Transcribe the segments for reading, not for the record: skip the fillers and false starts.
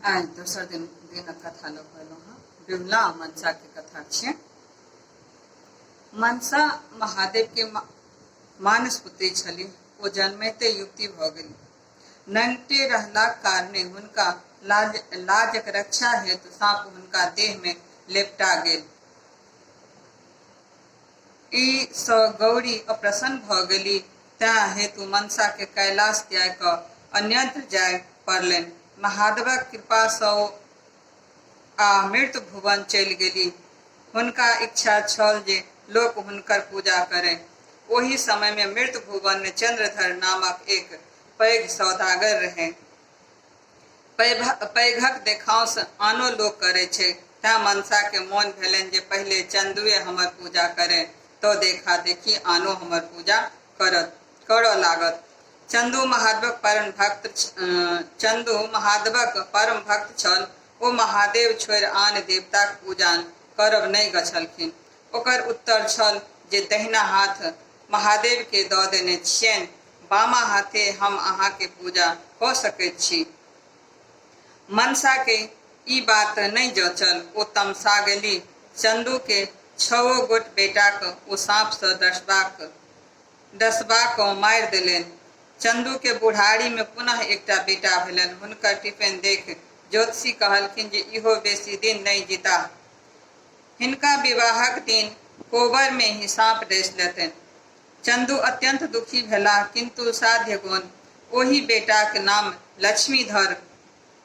आइ दोसर दिन दिनक कथा लऽ कऽ एलहुँ हँ। बिमला आ मनसाके कथा छियै। मनसा महादेवके मानस पुत्री छलीह। ओ जन्मैते युवती भऽ गेली। नंगटे रहलाक कारणे हुनका लाज लाजक रक्षा हेतु साँप हुनका देहमे लेपटा गेल। ई सँ गौरी अप्रसन्न भऽ गेली। तेँ हेतु मनसाकेँ कैलाश त्यागि कऽ अन्यत्र जाय पड़लनि। महादेवक कृपासँ ओ आ मृत भुवन चलि गेली। हुनका इच्छा छल जे लोक हुनकर पूजा करय। ओहि समयमे मृत भुवनमे चन्द्रधर नामक एक पैघ सौदागर रहय। पैघक देखाउँस आनो लोक करै छै, तैँ मनसाकेँ मोन भेलनि जे पहिले चन्दुए हमर पूजा करय तँ देखा-देखी आनो हमर पूजा करत, करऽ लागत। चन्दू महादेवक परम भक्त चन्दू महादेवक परम भक्त छल। ओ महादेव छोड़ि आन देवताक पूजा करब नहि गछलखिन। ओकर उत्तर छल जे दहिना हाथ महादेवकेँ दऽ देने छियनि, बामा हाथे हम अहाँके पूजा कऽ सकैत छी। मनसाकेँ ई बात नहि जँचल। ओ तमसा गेली। चन्दूकेँ छओ गोट बेटाक ओ साँपसँ डसबाक डसबा कऽ मारि देलनि। चन्दूकेँ बुढ़ारीमे पुनः एकटा बेटा भेलनि। हुनकर टिपेन देख ज्योतिषी कहलखिन जे इहो बेसी दिन नहि जीताह। हिनका विवाहक दिन कोबरमे ही साँप डसि लेतनि। चन्दू अत्यन्त दुखी भेलाह, किन्तु साध्य कोन? ओहि बेटाक नाम लक्ष्मीधर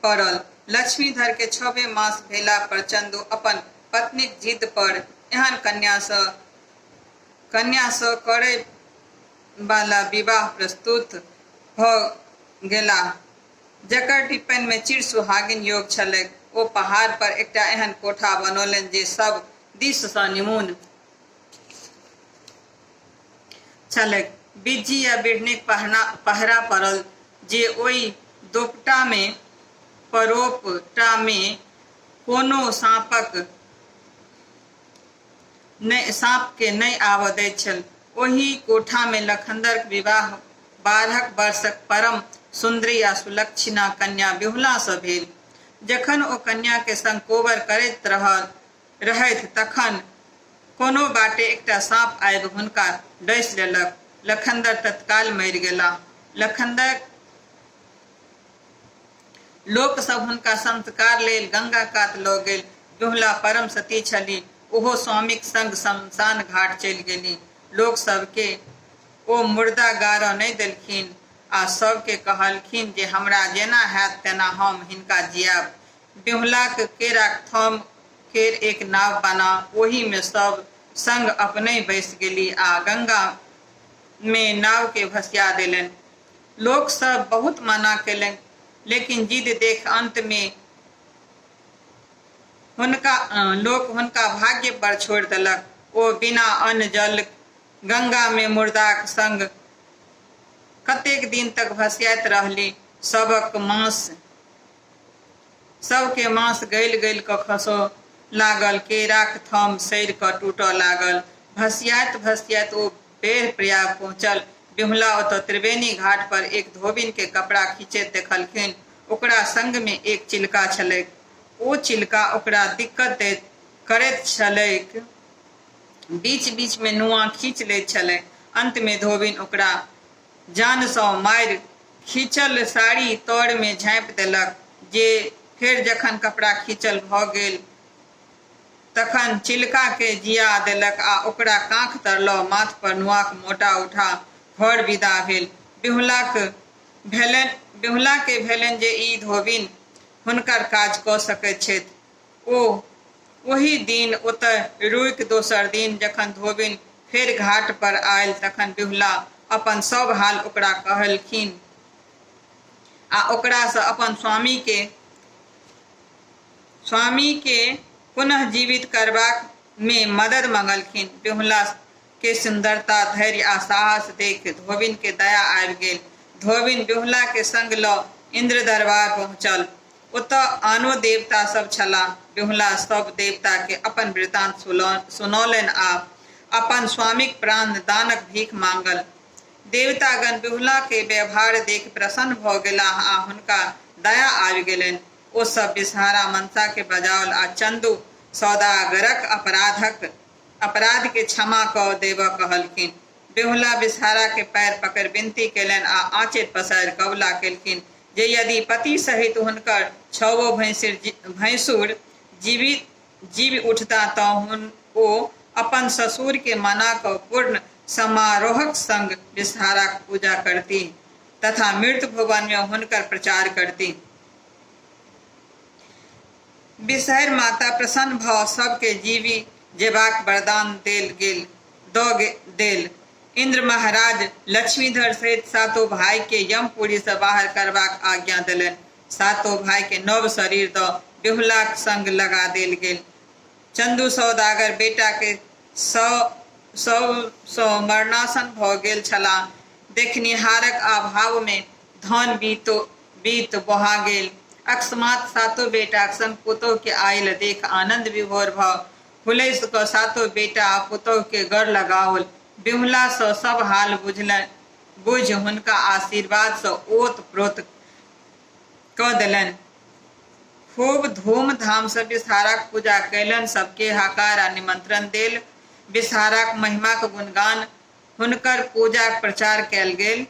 पड़ल। लक्ष्मीधरकेँ छबे मास भेला पर चन्दू अपन पत्नीक जिद पर एहन कन्यासँ कन्यासँ करय बाला विवाह प्रस्तुत भऽ गेलाह, जकर टिप्पणमे चिर सुहागिन योग छलैक। ओ पहाड़ पर एकटा एहन कोठा बनौलनि जे सभ दिससँ निमून छलैक। बिज्जी आ बिढ़नीक पहरा पड़ल जे ओइ दोपटामे परोपटामे कोनो साँपक नहि साँपकेँ नहि आबऽ दैत छल। ओही कोठामे लखन्दरक विवाह बारहक वर्षक परम सुन्दरी आ सुलक्षणा कन्या बिहुलासँ भेल। जखन ओ कन्याके संग कोबर करैत रहल रहथि तखन कोनो बाटे एकटा साँप आबि हुनका डसि लेलक। लखन्दर तत्काल मरि गेलाह। लखन्दर लोक सभ हुनका संस्कार लेल गंगा कात लऽ गेल। बिहुला परम सती छली। ओहो स्वामीक संग श्मशान घाट चलि गेली। लोक सभकेँ ओ मुर्दा गाड़ऽ नहि देलखिन आ सभकेँ कहलखिन जे हमरा जेना हैत तेना हम हिनका जियाएब। बिहुलाक केराक थम केर एक नाव बना ओहि मे सब संग अपनहि बैसि गेली आ गंगा मे नाव केँ भसिया देलनि। लोक सब बहुत मना केलनि, लेकिन जिद देख अन्त मे हुनका लोक हुनका भाग्य पर छोड़ि देलक। ओ बिना अन्न-जल गंगा मे मुर्दाक संग कतेक दिन तक भसियाइत रहली। सबक मांस सभकेँ मांस गलि-गलि कऽ खसऽ लागल। केराक थम सड़ि कऽ टूटऽ लागल। भसियाइत-भसियाइत ओ बेर प्रयाग पहुँचल। बिहुला ओतऽ त्रिवेणी घाट पर एक धोबिनकेँ कपड़ा खींचैत देखलखिन। ओकरा संगमे एक चिलका छलैक। ओ चिलका ओकरा दिक्कत दैत करैत छलैक। बीच-बीचमे नुआ खींचि लैत छलै। अन्तमे धोबिन ओकरा जानसँ मारि खींचल साड़ी तरमे झाँपि देलक जे फेर जखन कपड़ा खींचल भऽ गेल तखन चिलकाकेँ जिया देलक आ ओकरा काँख तर लऽ माथपर नुआक मोटा उठा घर विदा भेल। बिहुलाक भेलनि बिहुलाकेँ भेलनि जे ई धोबिन हुनकर काज कऽ सकैत छथि। ओ ओही दिन ओतय रुकि दोसर दिन जखन धोबिन फेर घाट पर आयल तखन बिहुला अपन सब हाल ओकरा कहलखिन आ ओकरा सँ अपन स्वामी के स्वामी के पुनः जीवित करबाक मे मदद मंगलखिन। बिहुला के सुन्दरता, धैर्य आ साहस देख धोबिन के दया आबि गेल। धोबिन बिहुला के संग लऽ इन्द्र दरबार पहुँचल। ओतऽ आनो देवता सभ छलाह। बिहुला सभ देवताकेँ अपन वृतान्त सुनौलनि आ अपन स्वामीक प्राण दानक भीख मांगल। देवतागण बिहुलाक व्यवहार देखि प्रसन्न भऽ गेलाह आ हुनका दया आबि गेलनि। ओ सब बिसहारा मनसा के बजाओल आ चंदू सौदागरक अपराधक अपराध के क्षमा कऽ देबऽ कहलखिन। बेहुला बिसहारा के पैर पकड़ि विनती केलनि आ आँचर पसारि कबुला केलखिन जे यदि पति सहित हुनकर छओ भैंसुर जीवित जीवि उठता तँ ओ अपन ससुर के मना कऽ पूर्ण समारोहक संग बिसहाराक पूजा करतीह तथा मृत भुवन मे हुनकर प्रचार करतीह। बिसहरि माता प्रसन्न भऽ सबके जीवि जेबाक वरदान देल गेल दऽ देल। इन्द्र महाराज लक्ष्मीधर सहित सातो भाइ के यमपुरी सँ बाहर करबाक आज्ञा देलनि। सातो भाइ के नव शरीर दऽ बेहुलाक संग लगा देल गेल। चन्दू सौदागर बेटा के शव सँ मरणासन भऽ गेल छलाह। देखनिहारक अभाव मे धन बीत बोहा गेल। अकस्मात सातो बेटाक संग पुतोहु के आयल देख आनन्द विभोर भऽ हुलसि कऽ सातो बेटा आ पुतोहु के गर लगाओल। बिहुला सँ सब हाल बुझि हुनका आशीर्वाद सँ ओत-प्रोत कऽ देलनि। खूब धूम-धाम सँ विषहाराक पूजा कयलनि। सबके हकार आ निमंत्रण देल। विषहाराक महिमाक गुणगान, हुनकर पूजाक प्रचार कयल गेल।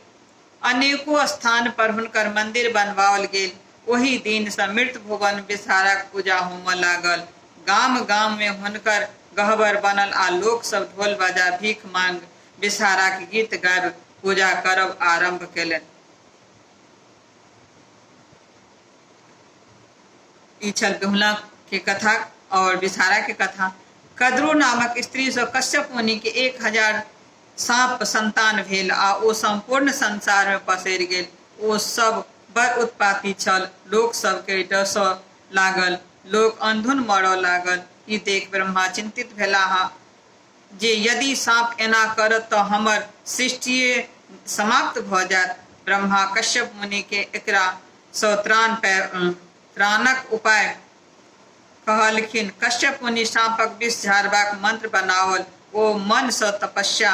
अनेको स्थान पर हुनकर मंदिर बनबाओल गेल। ओहि दिन सँ मृत भुवन विषहाराक पूजा होमय लागल। गाम-गाम मे हुनकर गहबर बनल आ लोक सब ढोल बजा भीख मांग विषहाराक गीत गाबि पूजा करब आरम्भ कयलनि। ई छल बेहुला के कथा और विषहारा के कथा। कद्रू नामक स्त्री सँ कश्यप मुनि के 1000 साँप संतान भेल आ ओ सम्पूर्ण संसार मे पसरि गेल। ओ सब बड़ उत्पाती छल। लोक सब के डसऽ लागल। लोक अनधुन मरऽ लागल। ई देख ब्रह्मा चिंतित भेलाह जे यदि साँप एना करत तऽ हमर सृष्टिये समाप्त भऽ जायत। ब्रह्मा कश्यप मुनि के एकरा सँ त्राणक उपाय कहलखिन। कश्यप मुनि साँपक विष झाड़बाक मंत्र बनाओल। ओ मन सँ तपस्या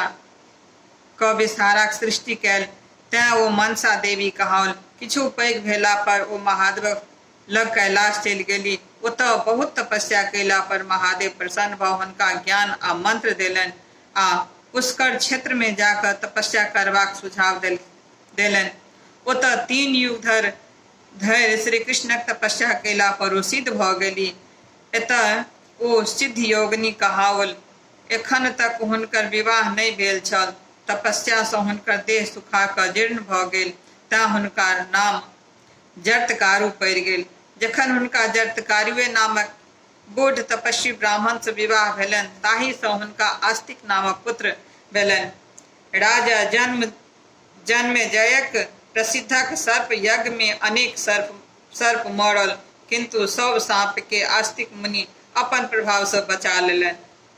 कऽ विषहाराक सृष्टि कयल, तेँ ओ मनसा देवी कहाओल। किछु पैघ भेला पर ओ महादेवक लग कैलाश चलि गेली। ओतऽ बहुत तपस्या कयला पर महादेव प्रसन्न भऽ हुनका ज्ञान आ मंत्र देलनि आ पुष्कर क्षेत्र मे जा कऽ तपस्या करबाक सुझाव देलनि। ओतऽ 3 युग धरि श्रीकृष्णक तपस्या कयला पर ओ सिद्ध भऽ गेली। एतय ओ सिद्ध योगिनी कहाओल। एखन तक हुनकर विवाह नहि भेल छल। तपस्या सँ हुनकर देह सुखा कऽ जीर्ण भऽ गेल, तेँ हुनका नाम जरत्कारु पड़ि गेल। जखन हुनका जरत्कारुए नामक बूढ़ तपस्वी ब्राह्मण सँ विवाह भेलनि, ताहि सँ हुनका आस्तिक नामक पुत्र भेलनि। राजा जन्मेजयक प्रसिद्धक सर्प यज्ञ मे अनेक सर्प मरल, किन्तु सब साँप केँ आस्तिक मुनि अपन प्रभाव सँ बचा लेलनि।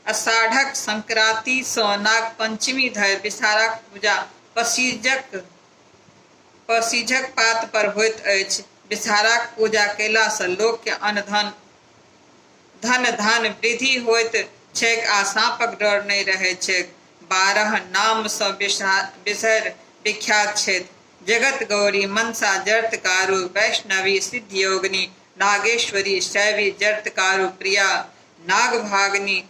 आषाढ़क संक्रांति सँ नागपंचमी धरि विषहाराक पूजा पसीझक पात पर होइत अछि। विषहाराक पूजा कयला सँ लोक के अन्न धन धान्य वृद्धि होइत छैक आ साँपक डर नहि रहैत छैक। 12 नाम सँ बिसहर विख्यात छथि। जगत गौरी, मनसा, जरत्कारु, वैष्णवी, सिद्धयोगिनी, नागेश्वरी, शैवी, जरत्कारु, प्रिया, नागभागिनी,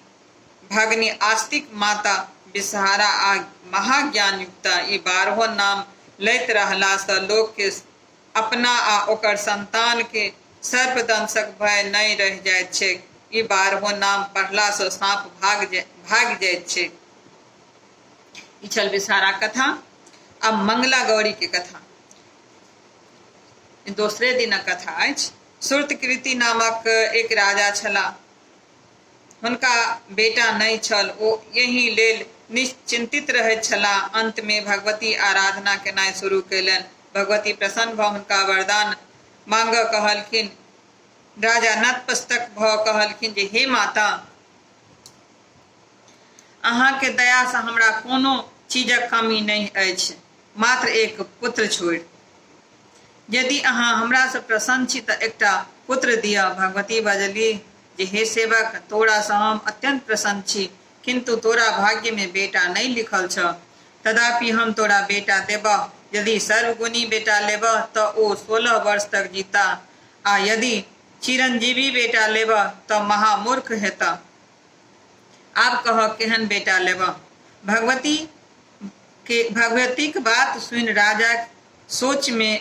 भगनी, आस्तिक माता, विषहारा आ महाज्ञानयुक्ता। ई 12 नाम लैत रहला सँ लोक के अपना आ ओकर संतान के सर्पदंशक भय नहि रहि जाइत छैक। ई 12 नाम पढ़ला सँ साँप भागि जाइत छैक। ई छल विषहारा कथा। आब मंगला गौरी के कथा दोसरे दिनक कथा अछि। श्रुतकीर्ति नामक एक राजा छलाह। हुनका बेटा नहि छल। ओ एहि लेल निश्चिंतित रहैत छलाह। अंत मे भगवती आराधना केनाइ शुरू कयलनि। भगवती प्रसन्न भऽ हुनका वरदान मांगऽ कहलखिन। राजा नतमस्तक भऽ कहलखिन जे हे माता, अहाँके दया सँ हमरा कोनो चीजक कमी नहि अछि, मात्र एक पुत्र छोड़ि। यदि अहाँ हमरा सँ प्रसन्न छी तऽ एकटा पुत्र दिअ। भगवती बजलीह जे हे सेवक, तोरा सँ हम अत्यंत प्रसन्न छी, किन्तु तोरा भाग्य मे बेटा नहि लिखल छह। तदापि हम तोरा बेटा देबह। यदि सर्वगुणी बेटा लेबह तऽ ओ 16 वर्ष तक जीताह आ आ यदि चिरंजीवी बेटा लेबह तऽ महामूर्ख हेतह। आब कहह केहन बेटा लेबह? भगवती के भगवतीक बात सुनि राजा सोचमे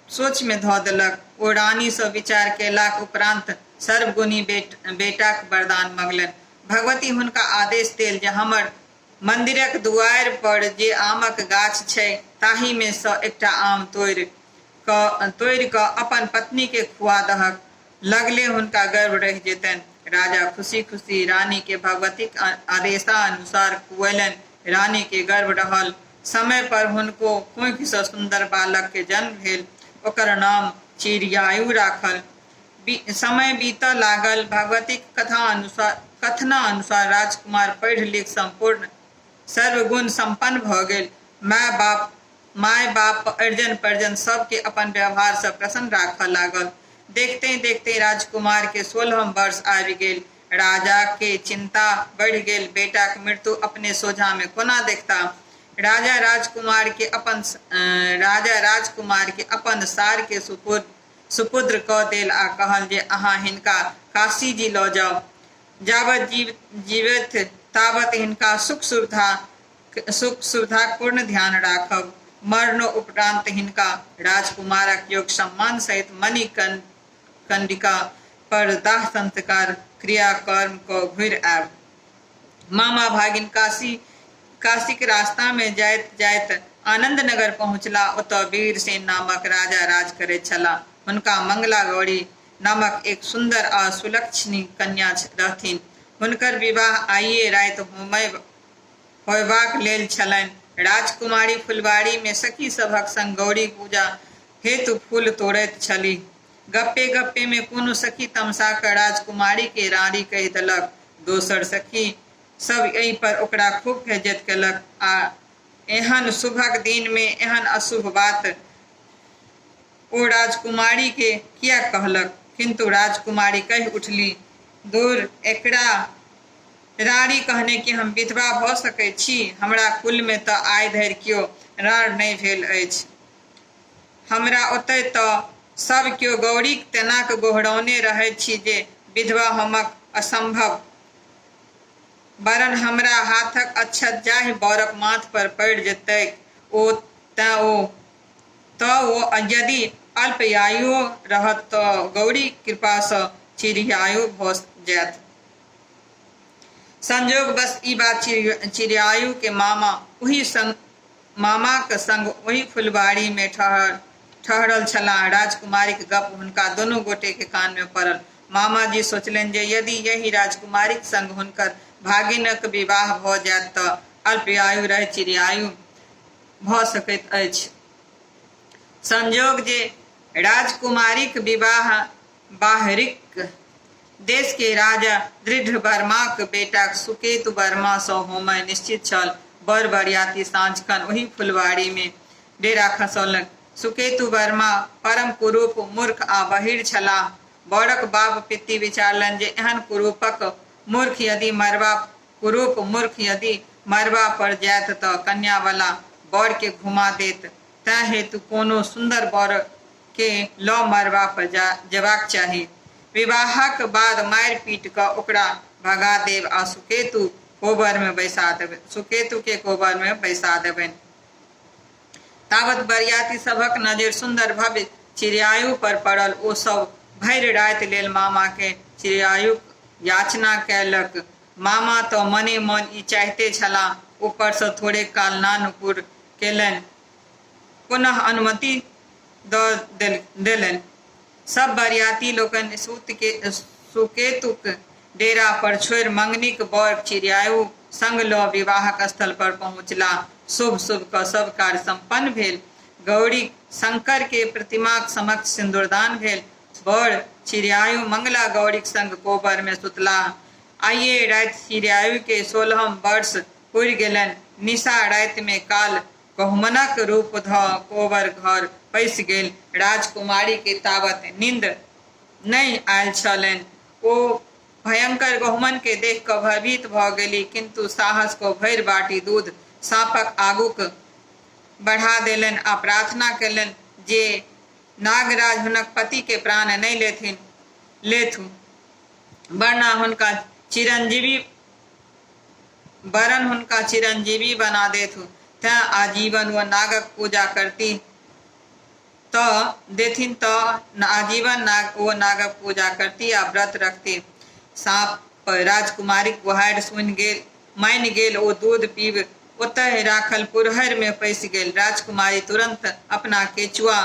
सोचमे धऽ देलक। ओ रानीसँ विचार कयलाक उपरान्त सर्वगुणी बेटाक वरदान मँगलनि। भगवती हुनका आदेश देल जे हमर मन्दिरक दुआरि पर जे आमक गाछ छै ताहिमे सँ एकटा आम तोड़ि कऽ अपन पत्नीकेँ खुआ दहक। लगले हुनका गर्भ रहि जेतनि। राजा खुशी-खुशी रानीकेँ भगवतीक आदेशानुसार खुएलनि। रानीकेँ गर्भ रहल। समय पर हुनको कोखिसँ सुन्दर बालकके जन्म भेल। ओकर नाम चिरयायु राखल। समय बीतऽ लागल। भगवतीक कथनानुसार राजकुमार पढ़ि-लिखि सम्पूर्ण सर्वगुण सम्पन्न भऽ गेल। माय-बाप, अरिजन-परिजन सभकेँ अपन व्यवहारसँ प्रसन्न राखऽ लागल। देखिते-देखिते राजकुमारकेँ 16म वर्ष आबि गेल। राजाकेँ चिन्ता बढ़ि गेल। बेटाक मृत्यु अपने सोझाँमे कोना देखताह? राजा राजकुमारकेँ अपन सारकेँ सुपुर्द कऽ देल आ कहल जे अहाँ हिनका काशीजी लऽ जाउ। जाबत जीबथि ताबत हिनका सुख-सुविधाक पूर्ण ध्यान राखब। मरणोपरान्त हिनका राजकुमारक योग्य सम्मान सहित मणिकर्णिका पर दाह संस्कार क्रिया-कर्म कऽ घुरि आयब। मामा भागिन काशीक रास्तामे जाइत-जाइत आनन्दनगर पहुँचलाह। ओतऽ वीरसेन नामक राजा राज करैत छलाह। हुनका मंगला गौरी नामक एक सुन्दर आ सुलक्षणी कन्या रहथिन। हुनकर विवाह आइये राति होयबाक लेल छलनि। राजकुमारी फुलबाड़ी मे सखी सभक संग गौरी पूजा हेतु फूल तोड़ैत छलीह। गप्पे-गप्पे मे कोनो सखी तमसा क राजकुमारी केँ राँड़ी कहि देलक। दोसर सखी सभ एहि पर ओकरा खूब फैज्जति केलक आ एहन शुभक दिन मे एहन अशुभ बात ओ राजकुमारी केँ किएक कहलक? किन्तु राजकुमारी कहि उठलीह, दुर, एकरा राँड़ी कहने की हम विधवा भ सकैत छी? हमरा कुल मे त आइ धरि केओ राँड़ नहि भेल अछि। हमरा ओतय त सभ केओ गौरीक तेनाक गोहरौने रहैत छी जे विधवा होमक असम्भव। वरन् हमरा हाथक अक्षत जाहि बरक माथ पर पड़ि जेतैक तँ ओ यदि अल्पायुओ रहत तँ गौरीक कृपासँ चिरायु भ जायत। संयोगवश ई बात चिरायु के मामाक संग ओही फुलबाड़ी मे ठहरल छलाह। राजकुमारीक गप्प हुनका दुनू गोटे के कान मे पड़ल। मामाजी सोचलनि जे यदि एहि राजकुमारीक संग हुनकर भागिनक विवाह भ जायत त अल्पायु रहि चिरायु भ सकैत अछि। संयोग जे राजकुमारीक विवाह बाहरिक देश के राजा दृढ़वर्माक बेटा सुकेतु वर्मा सँ होमय निश्चित छल। वर बरियाती साँझखन ओही फुलवाड़ी मे डेरा खसौलक। सुकेतु वर्मा परम कुरूप, मूर्ख आ बहीर छलाह। वरक बाप पित्ती विचारलनि जे एहन कुरूपक मूर्ख यदि मरबा कुरूप मूर्ख यदि मरबा पर जायत त कन्यावला वर के घुमा देत। तेँ हेतु कोनो सुन्दर वर केँ लऽ मरबा पर जेबाक चाही। विवाहक बाद मारि-पीटि कऽ ओकरा भगा देब आ सुकेतु केँ कोबर मे बैसा देबनि। तावत बरियाती सभक नजरि सुन्दर भव्य चिरायु पर पड़ल। ओ सभ भरि राति लेल मामा केँ चिरायुक याचना कयलक। मामा तँ मने-मन ई चाहिते छलाह। ऊपर सँ थोड़ेक काल ना-नुकुर कयलनि। पुनः अनुमति दऽ देलनि। सभ बरियाती लोकनि सुकेतुक डेरा पर छोड़ि मंगनीक वर चिरायु संग लऽ विवाहक स्थल पर पहुँचलाह। शुभ-शुभ कऽ सभ कार्य सम्पन्न भेल। गौरी शंकर के प्रतिमाक समक्ष सिन्दूरदान भेल। वर चिरायु मंगला गौरीक संग कोबर मे सुतलाह। आइये राति चिरायु के 16म वर्ष पुरि गेलनि। निशा राति मे काल गहुमनक रूप धऽ कोबर घर पैसि गेल। राजकुमारी के तावत निन्द नहि आयल छलनि। ओ भयंकर गहुमन के देखि कऽ भयभीत भऽ गेली, किन्तु साहस कऽ भरि बाटी दूध साँपक आगूक बढ़ा देलनि आ प्रार्थना कयलनि जे नागराज हुनक पति के प्राण नहि लेथिन लेथु, वरना हुनका चिरंजीवी वरन हुनका चिरंजीवी बना देथु। तेँ आजीवन ओ नागक पूजा करती तऽ देथिन तऽ आजीवन नाग ओ नागक पूजा करती आ व्रत रखती। साँप राजकुमारीक गुहारि सुनि गेल मानि गेल। ओ दूध पीब ओतहि राखल पुरहरि मे पैसि गेल। राजकुमारी तुरन्त अपना केचुआ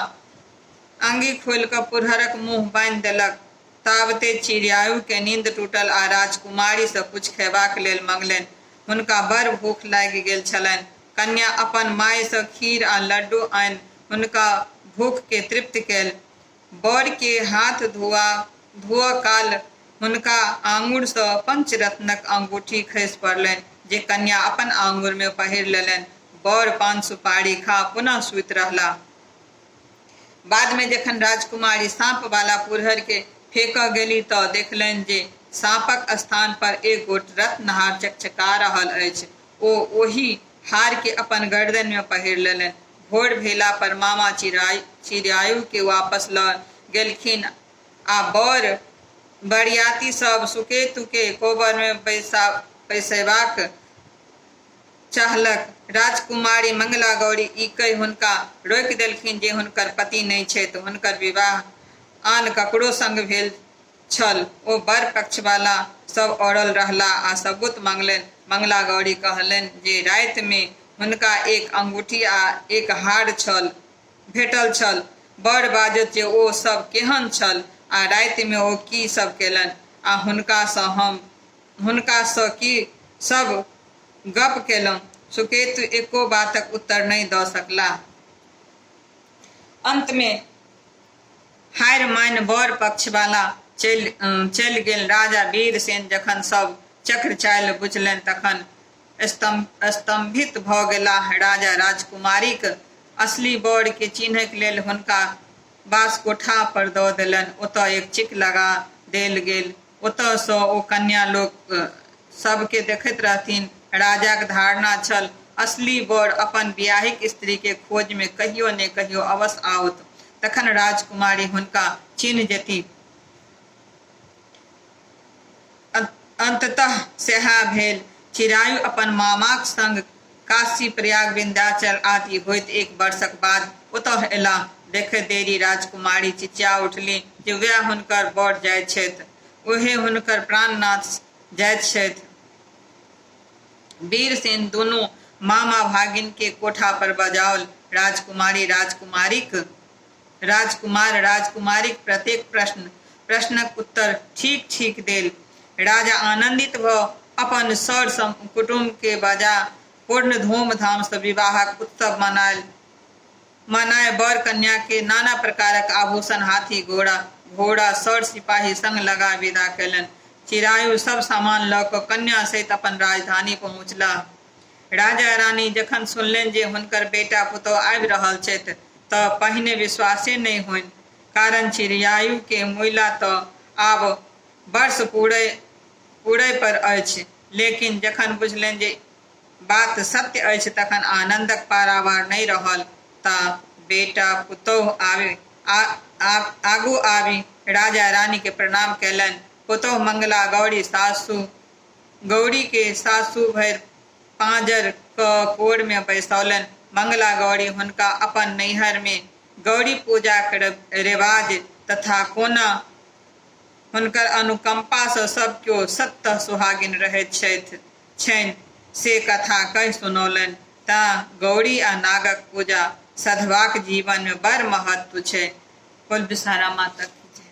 आंगी खोलि कऽ पुरहरक मुँह बान्हि देलक। ताबते चिड़ियायु के नींद टूटल आ राजकुमारी सँ किछु खयबाक लेल मँगलनि। हुनका बड़ भूख लागि गेल छलनि। कन्या अपन माय सँ खीर आ लड्डू आनि हुनका भूख के तृप्त कयल। वर के हाथ धोआ धोअ काल हुनका आङुर सँ पंचरत्नक अंगूठी खसि पड़लनि जे कन्या अपन आङुर मे पहिर लेलनि। वर पान सुपारी खा पुनः सूति रहलाह। बाद मे जखन राजकुमारी साँप वाला पुरहर के फेकऽ गेली तऽ देखलनि जे साँपक स्थान पर एक गोट रत्नहार चकचका रहल अछि। ओ ओहि हार के अपन गर्दनि मे पहिर लेलनि। भोर भेला पर मामा चिरायु के वापस लऽ गेलखिन आ बर बरियाती सब सुकेतु के कोबर मे बैसेबाक चाहलक। राजकुमारी मंगला गौरी ई कहि हुनका रोकि देलखिन जे हुनकर पति नहि छथि, हुनकर विवाह आन ककरो संग भेल छल। ओ वर पक्षवाला सब अड़ल रहलाह आ सबूत मंगलनि। मंगला गौरी कहलनि जे राति मे हुनका एक अंगूठी आ एक हार छल भेटल छल। वर बाजत जे ओ सब केहन छल आ राति मे ओ की सब केलनि आ हुनका सँ हम हुनका सँ की सब गप्प केलहुँ। सुकेतु एको बातक उत्तर नहि दऽ सकलाह। अंत मे हारि मानि वर पक्षवाला चलि चलि गेल। राजा वीरसेन जखन सब चक्र चालि बुझलनि तखन स्तम्भित भऽ गेलाह। राजा राजकुमारीक असली वर के चिन्हैक लेल हुनका बासकोठा पर दऽ देलनि। ओतऽ एक चिक लगा देल गेल। ओतऽ सँ ओ कन्या लोक सबके देखैत रहथिन। राजाक धारणा छल, असली वर अपन बियाहिक स्त्री के खोज मे कहियो ने कहियो अवश्य आओत। तखन राजकुमारी हुनका चिन्ह जेती। अंततः सएह भेल। चिरायु अपन मामाक संग काशी, प्रयाग, विन्ध्याचल आदि होइत एक वर्षक बाद ओतऽ एलाह। देखैत देरी राजकुमारी चिचिया उठली जे वैह हुनकर वर जाइत छथि। ओएह हुनकर प्राणनाथ जाइत छथि। वीरसेन दुनू मामा भागिन के कोठा पर बजाओल। राजकुमारी राजकुमारीक राजकुमार राजकुमारीक प्रत्येक प्रश्नक उत्तर ठीक-ठीक देल। राजा आनन्दित भऽ अपन सर कुटुम्ब के बजा पूर्ण धूम-धाम सँ विवाहक उत्सव मनायल मनाय वर कन्या के नाना प्रकारक आभूषण, हाथी, घोड़ा, घोड़ा, सर सिपाही संग लगा विदा कयलनि। चिरायु सब सामान लऽ कऽ कन्या सहित अपन राजधानी पहुँचलाह। राजा रानी जखन सुनलनि जे हुनकर बेटा पुतहु आबि रहल छथि तऽ पहिने विश्वासे नहि होइन। कारण चिरायु के मुइला तऽ आब वर्ष पूरय पूरय पर अछि। लेकिन जखन बुझलनि जे बात सत्य अछि तखन आनन्दक पारावार नहि रहल। ता बेटा पुतहु आबि आगू आबि राजा रानी के प्रणाम कयलनि। पुतहु मंगला गौरी सासु गौरी के सासु भरि पाँजर कऽ कोर मे बैसौलनि। मंगला गौरी हुनका अपन नैहर मे गौरी पूजाक रेवाज तथा कोना हुनकर अनुकंपा सँ सब क्यो सत्तः सुहागिन रहैत छथि छनि से कथा कहि सुनौलनि। तैं गौरी आ नागक पूजा सधवाक जीवन मे बड़ महत्व छै। बोल विषहरा माता की जय।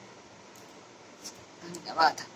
धन्यवाद।